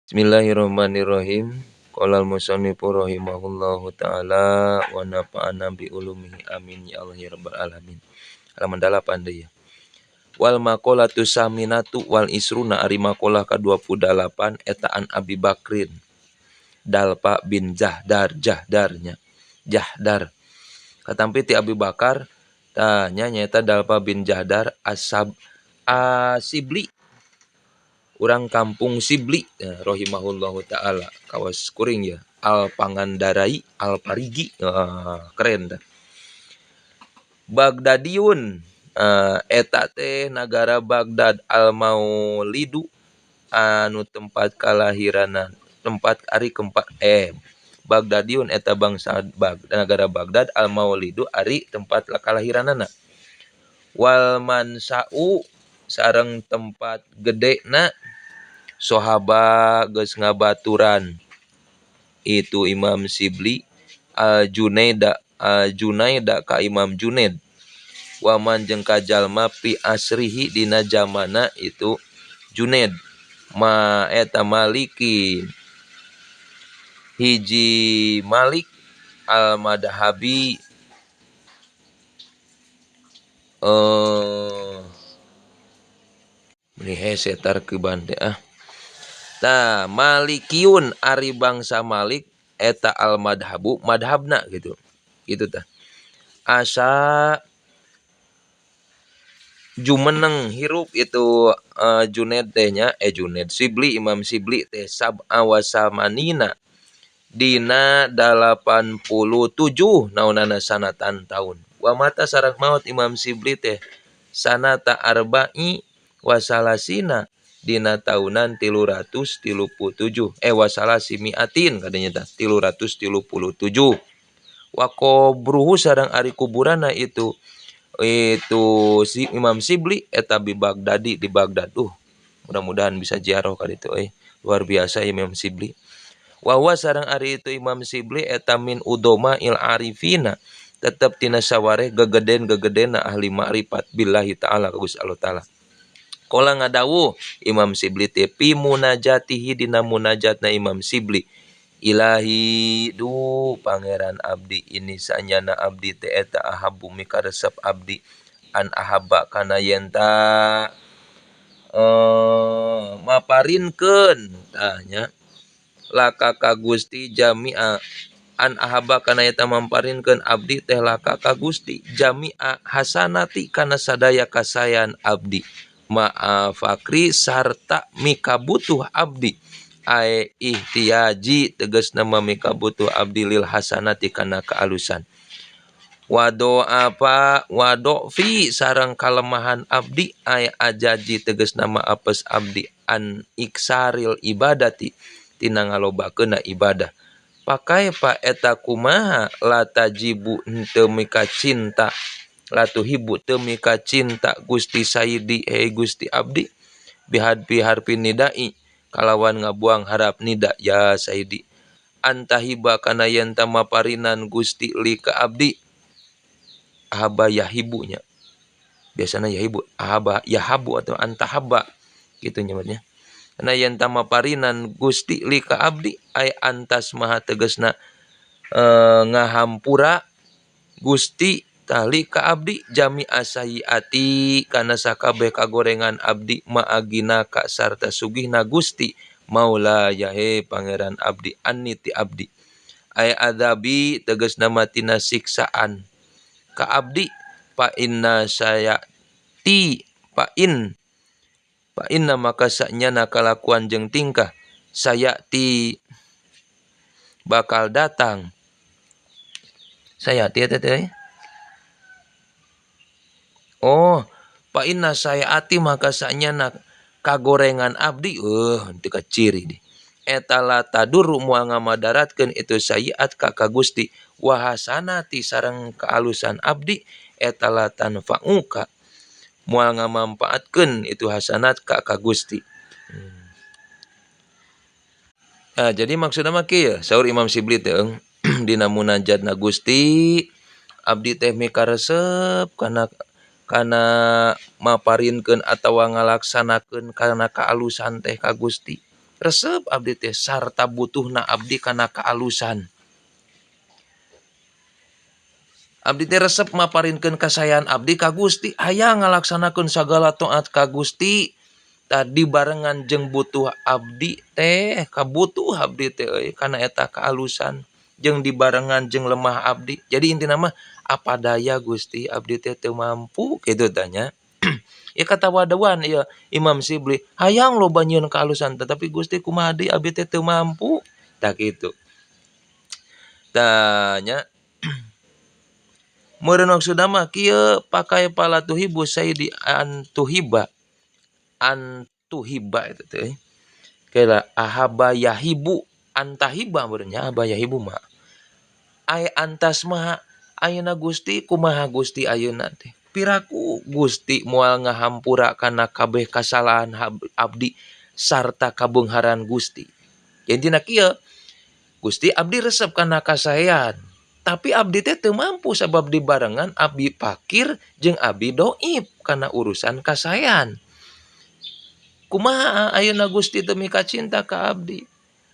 Bismillahirrahmanirrahim. Qala al-musannifu rahimahullahu taala wa nafa'ana bi ulumihi amin ya Allah ya rabbal alamin. Halaman 8 deui ya. Wal maqalatu saminatu wal isruna ari maqalah ka-28 eta an Abi Bakrin. Dalpa bin Jahdar, Jahdarnya. Jahdar. Katampi ti Abi Bakar tah nya nyaeta Dalpa bin Jahdar asab Asibli. Urang kampung Sibli ya, rahimahullahu taala kawas kuring ya al Pangandarai al Parigi, keren dah. Bagdadiun, eta teh nagara Bagdad al Maulidu anu tempat kalahiranna tempat ari keempat Bagdadiun eta bangsa nagara Bagdad al Maulidu ari tempat kalahiranana wal mansau sareng tempat gedena sohaba geus ngabaturan itu Imam Sibli al Junaida al Junaida ka Imam Junaid waman jeung ka jalma pi asrihi dina zamana itu Junaid ma eta Maliki hiji Malik al Madhabi meni hese tarkiban teh ah. Tah Malikiyun ari bangsa Malik eta al madhabu madhabna gitu. Gitu tah. Asa jumeneng hirup itu Junaid teh nya Junaid Sibli Imam Sibli teh sab'a wa samanina dina 87 naonana sanatan taun. Wa mata sareng maot Imam Sibli teh sanata arba'i wasalasina dina taunan 337 wasalasi miatin kadanya tah 337 wa qabruhu sareng ari kuburanna itu si Imam Sibli eta bi Bagdadi di Bagdad. Mudah-mudahan bisa ziarah ka ditu euy. Luar biasa Imam Sibli. Wa huwa sareng ari itu Imam Sibli eta min udoma il arifina tetep tina sawareh gegeden-gegedena ahli ma'rifat billahi ta'ala ka Gusti Allah ta'ala. Qala ngadawuh Imam Sibli teh pi munajatihi dina munajatna Imam Sibli. Ilahi duh pangeran abdi ini sanyana abdi teh eta ahabbu mikaresep abdi an ahabba kana yen ta maparinkeun tah nya laka ka Gusti jami'a an ahabba kana eta mamparinkeun abdi teh laka ka Gusti jami'a hasanati kana sadaya kasayan abdi ma'a fakri sarta mikabutuh abdi ae ihtiyaji tegasna mah mikabutuh abdi lil hasanati kana kaalusan wado apa wado fi sareng kalemahan abdi ae ajaji tegasna mah apes abdi an iksaril ibadati tina ngalobakeunna ibadah pakai pa eta kumaha latajibu henteu mika cinta latuhibu teu mika cinta Gusti Sayyidi hei Gusti abdi bihadfi harfi nidai kalawan ngabuang harap nida ya Sayyidi antahiba kana yen ta maparinan Gusti li ka abdi ahaba yahibunya biasana yahibu ahaba yahabu atau antahaba kitu nyebutnya kana yen ta maparinan Gusti li ka abdi ay antas maha tegasna ngahampura Gusti tali ka abdi jami asayiati kana sakabeh kagorengan abdi maagina ka sarta sugihna Gusti maula yahe pangeran abdi anni ti abdi ay adabi tegasna matina siksaan ka abdi fa inna sayati fa in fa inna maka sanyana kalakuan jeung tingkah sayati bakal datang sayati eta teh. Oh, fa inna sayati maka sanyana kagorengan abdi teu kaciri di. Eta la tadurru moal ngamadaratkeun itu sayiat ka ka Gusti wa hasanati sareng kaalusan abdi eta la tanfa'uka moal ngamampaatkeun itu hasanat ka ka Gusti. Nah, jadi maksudna mah kieu saur Imam Sibli teh dina munajatna Gusti abdi teh mikaresep kana kana maparinkeun atawa ngalaksanakeun kana kaalusan teh ka Gusti. Resep abdi teh sarta butuhna abdi kana kaalusan. Abdi teh resep maparinkeun kasaean abdi ka Gusti, hayang ngalaksanakeun sagala taat ka Gusti. Tadi barengan jeung butuh abdi teh, kabutuh abdi teh euy kana eta kaalusan jeung dibarengan jeung lemah abdi. Jadi intina mah apa daya Gusti abdi teh teu mampu kitu tah nya. Ya katawaduan ieu Imam Syibli, hayang loba nyieun kaalusan tetapi Gusti kumaha deui abdi teh teu mampu tah kitu. Tah nya meureun maksudna mah kieu pakai pala tuhibu sayyidi an tuhiba. Antuhiba itu teh. Kela ahaba yahibu antahiba meureun nya ahaba yahibu mah. Ai antas mah ayeuna Gusti kumaha Gusti ayeuna teh. Piraku Gusti moal ngahampura kana kabeh kasalahan abdi sarta kabeungharan Gusti. Intina kieu Gusti abdi resep kana kasaean. Tapi abdi teh teu mampu sabab dibarengan abdi fakir jeung abdi doib kana urusan kasaean. Kumaha ayeuna Gusti teu mika cinta ka abdi.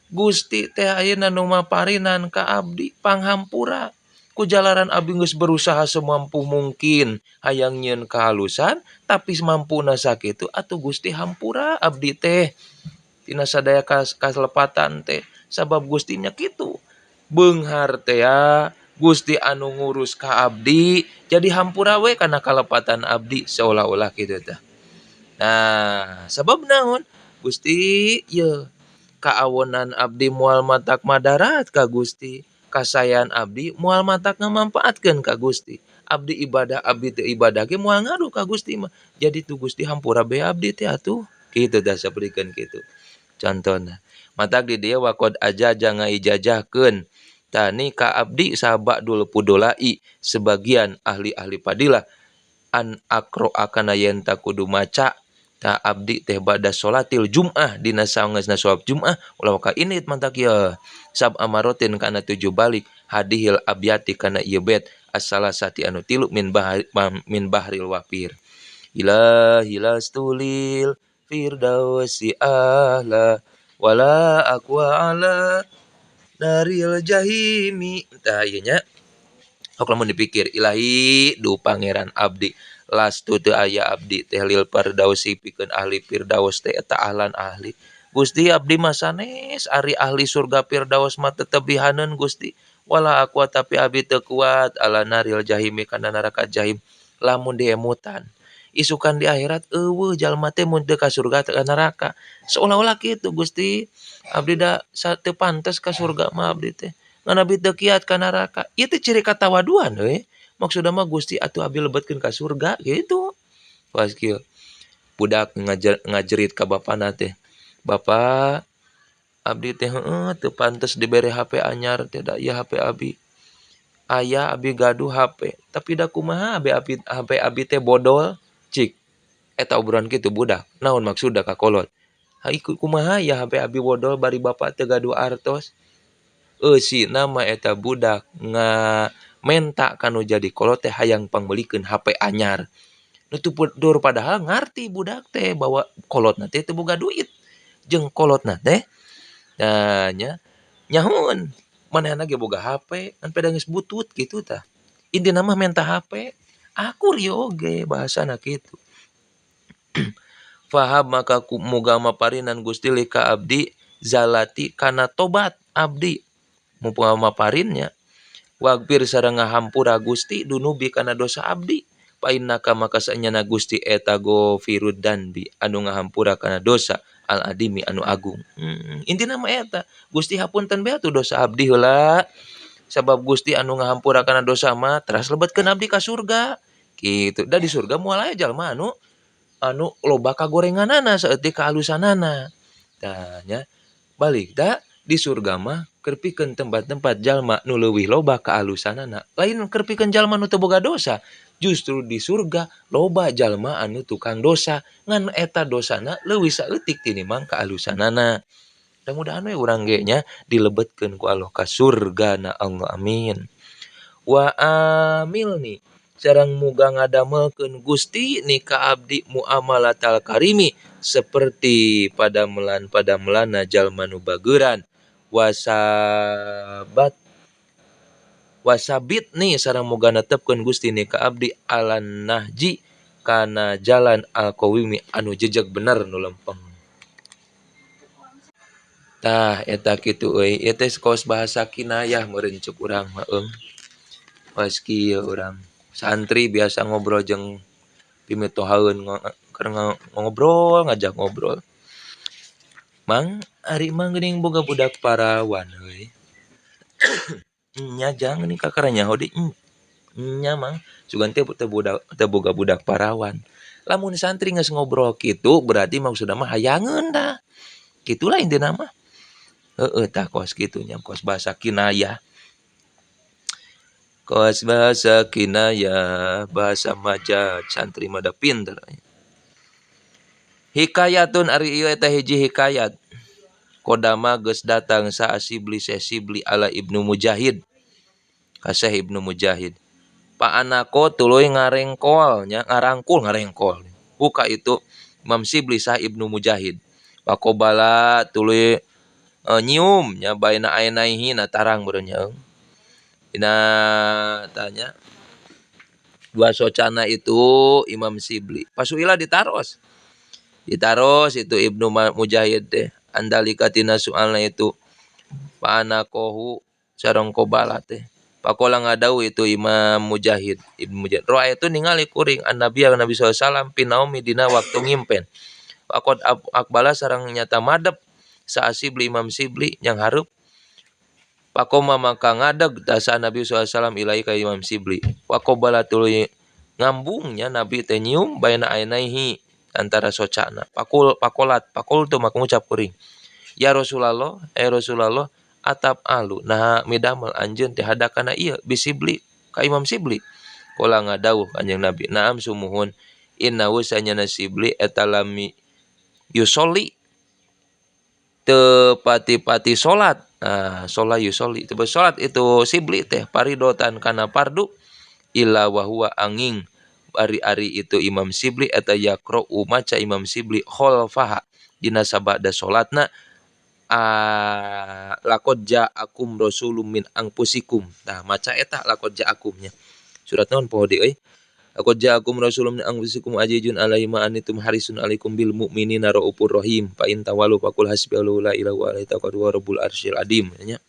Gusti teh ayeuna nu maparinan ka abdi panghampura. Ku jalaran abdi geus berusaha semampu mungkin hayang nyieun kahalusan tapi mampuna sakitu atuh Gusti hampura abdi teh tina sadaya kaselepatan teh sabab Gusti nya kitu. Beunghar teh ya Gusti anu ngurus ka abdi jadi hampura we kana kalepatan abdi seolah-olah kitu teh. Nah, sabab naon? Gusti ieu kaawonan abdi moal matak madarat ka Gusti, kasaean abdi moal matak ngamampaatkeun ka Gusti. Abdi ibadah abdi teu ibadah ge moal ngaruh ka Gusti mah. Jadi tu Gusti hampura be abdi teh atuh. Kitu tah sapertikeun kitu. Contona, matak di dieu waqad ajaja ngaijajahkeun tani ka abdi sahabadul pudolai sebagian ahli-ahli fadilah an aqra kana yen ta kudu maca ta abdi teh bada sholatil jum'ah dina sangeusna sholat jum'ah ulah ka init mantak ieu sab amarotin kana 7 balik hadihil abyati kana ieu bait as-salasati anu 3 min bahril wafir ilahi lastulil firdausi ahla wala aqwa ala naril jahimi. Tah ieu nya sok lamun dipikir ilahi du pangeran abdi lastu teu aya abdi teh lil firdausi pikeun ahli firdaus teh eta ahlan ahli. Gusti abdi mah sanes ari ahli surga firdaus mah tetebihaneun Gusti wala aku tapi abdi teu kuat ala naril jahimi kana neraka jahim lamun diemutan isukan di akhirat eueuh jalma teh mun teu ka surga teu ka neraka seolah-olah kitu Gusti abdi da teu pantes ka surga mah abdi teh ngan abdi teu kiat ka neraka ieu teh ciri katawaduan euy. Maksudna mah Gusti atuh abdi lebetkeun ka surga gitu. Pas kieu budak ngajerit ka bapana teh. Bapa abdi teh heueuh teu pantes dibere HP anyar teh da ieu HP abi. Aya abi gaduh HP tapi da kumaha abi HP abi teh bodol cik. Eta obrolan kitu budak. Naon maksudna ka kolot? Hai kumaha ya HP abi bodol bari bapa teu gaduh artos. Eusina mah eta budak menta kanu jadi kolot teh hayang pangmeulikeun HP anyar. Nu dur padahal ngarti budak teh bahwa kolotna teh teu boga duit. Jeung kolotna teh nah nya nyahoeun manehna ge boga HP ngan peda geus butut kitu tah. Intina mah menta HP akur ieu oge bahasana kitu. Faham maka muga maparinan Gusti li ka abdi zalati kana tobat abdi. Muga maparinnya wagfir sareng ngahampura Gusti dunubi kana dosa abdi fa innaka maka saenyana Gusti eta ghafirud danbi anu ngahampura kana dosa al adimi anu agung. Intina mah eta Gusti hapunten bae atuh dosa abdi heula sabab Gusti anu ngahampura kana dosa mah teras lebetkeun abdi ka surga kitu. Da di surga moal aya jalma anu loba kagorenganana saeutik kaalusanana. Tah nya balik da di surga mah keur pikeun tempat-tempat jalma nu leuwih loba kaalusanana, lain keur pikeun jalma nu teu boga dosa. Justru di surga loba jalma anu tukang dosa ngan eta dosana leuwih saeutik tinimbang kaalusanana. Mudah-mudahan we urang ge nya dilebetkeun ku Allah ka surgana Allah, amin. Wa amilni sareng muga ngadamelkeun Gusti ni ka abdi muamalatal karimi Seperti padamelan-padamelanna jalma nu bageuran wasabat wasabitni sareng moga netepkeun Gusti ni ka abdi alan nahji kana jalan alqawimi anu jejeg bener nu lempeng. Tah eta kitu euy ieu teh kos bahasa kinayah meureun ceuk urang mah eung. Kos kieu urang. Santri biasa ngobrol jeung pimitohaeun keur ngobrol ngajak ngobrol. Mang, ari mang geuning boga budak parawan euy. Nya jang geuning kakara nyaho deui. Nya mang, sugan teh teu boga budak parawan. Lamun santri geus ngobrol kitu berarti maksudna mah hayangeun tah. Kitulah intina mah. Heeh tah kos kitu nya kos bahasa kinayah. Kos bahasa kinayah, bahasa majaz, santri mah da pinter. Hikayatun ari ieu eta hiji hikayat. Kodama geus datang saha Sibli Syekh Sibli ala Ibnu Mujahid. Ka Syekh Ibnu Mujahid. Paanako tuluy ngarengkol nya ngarangkul ngarengkol. Buka itu Imam Sibli saha Ibnu Mujahid. Pakobala tuluy nyium nya baina ainaihi na tarang meureun nya. Dina tanya dua socana itu Imam Sibli. Pasuila ditaros. Ditaros itu Ibnu Mujahid teh. Andalika tina soalna itu paanakohu sareng kobala teh. Pakola ngadau itu Imam Mujahid, Ibnu Mujahid. Roa itu ningali kuring an-Nabi Nabi sallallahu alaihi wasallam pinaumi dina waktu ngimpen. Pakot akbala sareng nyata madep saha Sibli Imam Sibli yang hareup. Pakoma maka ngadeg tasa Nabi sallallahu alaihi wasallam ilai ka Imam Sibli. Pakobala tuluy ngambungnya Nabi teh nyium baina ainaihi antara socana. Pakul pakolat pakul tu maka ngucap kuring. Ya Rasulullah, Rasulullah atap alu nah midamel anjeun teh hadakana ieu bisibli ka Imam Sibli. Kola ngadawuh Kanjeng Nabi. Naam sumuhun innahu sanyana Sibli eta lami yusolli teu pati-pati salat. Nah, sholat yusolli teu salat itu Sibli teh paridotan kana fardu illa wa huwa angin ari-ari itu Imam Sibli eta yaqra'u maca Imam Sibli khalfaha dina sabada salatna laqad ja'akum rasulun min anfusikum. Nah, maca eta laqad ja'akum nya. Surat naon poho deui euy? Laqad ja'akum rasulun min anfusikum azizun alaihi ma anittum harisun alaikum bil mu'minina raufur rahim. Fa in tawalu faqul hasbiyallahu la ilaha illa alaihi tawakkaltu wa rabbul arsyil adim nya.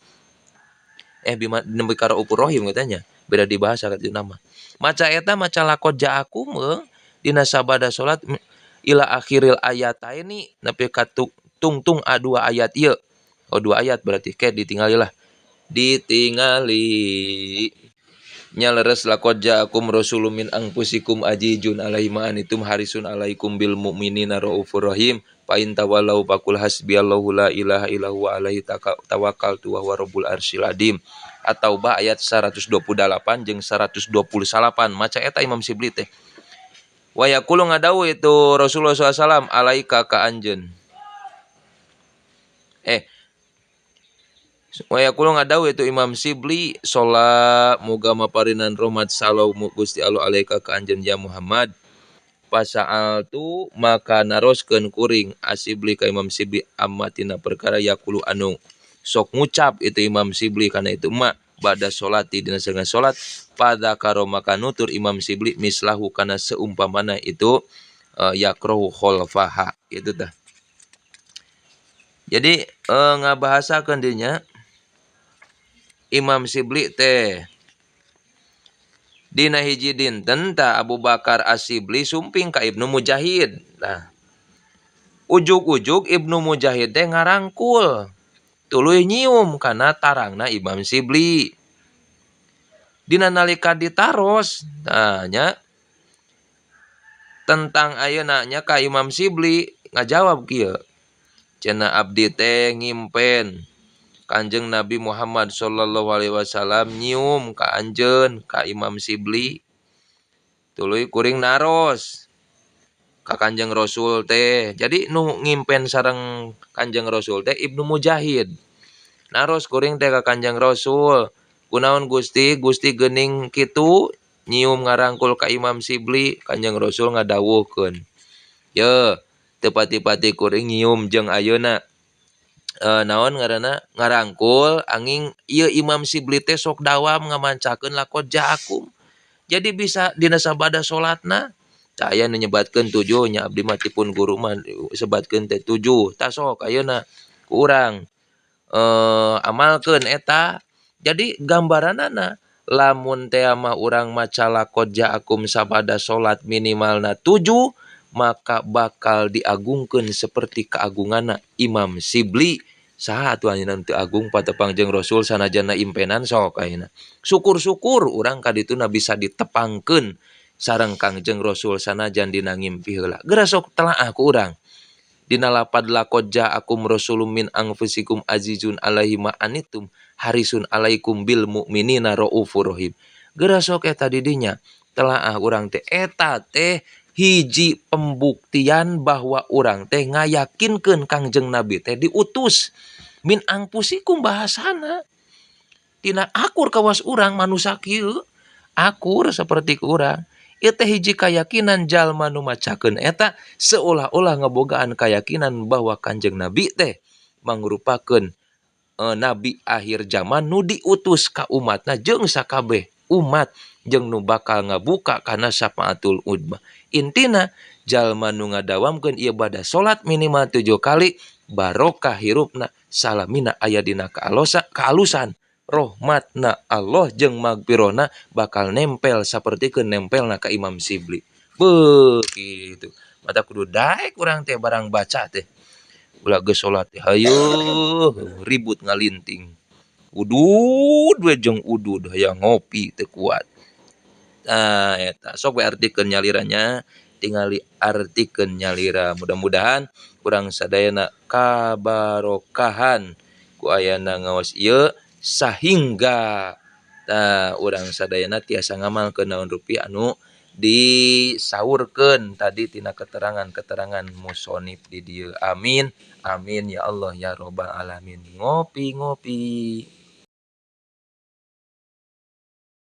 Bima nembe ka raufur rahim katanya. Beda di bahasa kata nama. Maca eta maca laqad ja'akum dina sabada salat ila akhiril ayataini nepi ka tungtung a dua ayat ieu. Oh dua ayat berarti ke ditinggalilah. Ditingali. Nya leres laqad ja'akum rasulun min anfusikum azizun alaihi ma anittum harisun alaikum bil mu'minina raufur rahim. Fa in tawallaw faqul hasbiyallahu la ilaha illa huwa alaihi tawakkaltu wa huwa rabbul arsyil adim. At-Taubah ayat 128 jeung 129 maca eta Imam Sibli teh. Wa yaqulu ngadawuh itu Rasulullah sallallahu alaihi wasallam alaika ka anjeun. Wa yaqulu ngadawuh itu Imam Sibli sholat muga maparinan rahmat salam Gusti Allah alaika ka anjeun ya Muhammad. Pasa'altu maka naroskeun kuring Asibli ka Imam Sibli amma tina perkara yaqulu anu sok ngucap itu Imam Sibli kana itu emak ba'da sholati dina saengga salat pada karo maka nutur Imam Sibli mislahu kana seumpamana itu yakrohu khalfaha itu tah. Jadi ngabahasakeun dinya Imam Sibli teh dina hiji dinten tah Abu Bakar As-Sibli sumping ka Ibnu Mujahid. Nah, ujug-ujug Ibnu Mujahid teh ngarangkul tuluy nyium kana tarangna Imam Sibli. Dina nalika ditaros nah nya tentang ayeuna nya ka Imam Sibli ngajawab kieu. Cenah abdi teh ngimpen Kanjeng Nabi Muhammad sallallahu alaihi wasallam nyium ka anjeun ka Imam Sibli. Tuluy kuring naros ka Kanjeng Rasul teh. Jadi nu ngimpen sareng Kanjeng Rasul teh Ibnu Mujahid. Naros kuring teh ka Kanjeng Rasul. Kunaon Gusti? Gusti geuning kitu nyium ngarangkul ka Imam Sibli. Kanjeng Rasul ngadawuhkeun. Ye, Teu pati-pati kuring nyium jeung ayeuna naon ngaranna ngarangkul anging ieu Imam Sibli teh sok dawam ngamancakeun laqad ja'akum. Jadi bisa dina sabada salatna. Tah aya nu nyebatkeun 7 nya abdi mah tipun guru mah sebatkeun teh 7. Tah sok ayeuna ku urang amalkeun eta. Jadi gambaranana lamun teh mah urang maca laqad ja'akum sabada salat minimalna 7 maka bakal diagungkeun seperti keagunganna Imam Sibli. Saha atuh anjeunna teu agung patepang jeung Rasul sanajanna impenan sok ayeuna. Syukur-syukur urang ka dituna bisa ditepangkeun sareng Kangjeng Rasul sanajan dina ngimpi heula. Geura sok telaah ku urang. Dina lapad laqad ja'akum rasulun min anfusikum azizun alaihi ma anittum harisun alaikum bil mu'minina raufur rahim. Geura sok eta di dinya telaah urang teh eta teh hiji pembuktian bahwa urang teh ngayakinkeun Kangjeng Nabi teh diutus min anfusikum bahasana tina akur kawas urang manusia kieu akur seperti ku urang. Ieu teh hiji kayakinan jalma nu macakeun eta seolah-olah ngebogaan kayakinan bahwa Kanjeng Nabi teh mangrupakeun nabi akhir zaman nu diutus ka umatna jeung sakabeh umat jeung nu bakal ngabuka kana syafaatul udma. Intina jalma nu ngadawamkeun ibadah salat minimal 7 kali barokah hirupna salamina aya dina kaalusan rahmatna Allah jeung magfirahna bakal nempel sapertikeun nempelna ka Imam Sibli. Beuh kitu. Mata kudu daek urang teh barang baca teh. Ulah geus salat teh hayoh ribut ngalinting. Udud we jeung udud hayang ngopi teu kuat. Tah eta sok we artikeun nyaliranya tingali artikeun nyalira. Mudah-mudahan urang sadayana kabarokahan ku ayana ngaos ieu sahingga tah urang sadayana tiasa ngamalkeun naon rupi anu disaurkeun tadi tina keterangan-keterangan musonif di dieu. Amin amin ya Allah ya robbal alamin. Ngopi-ngopi.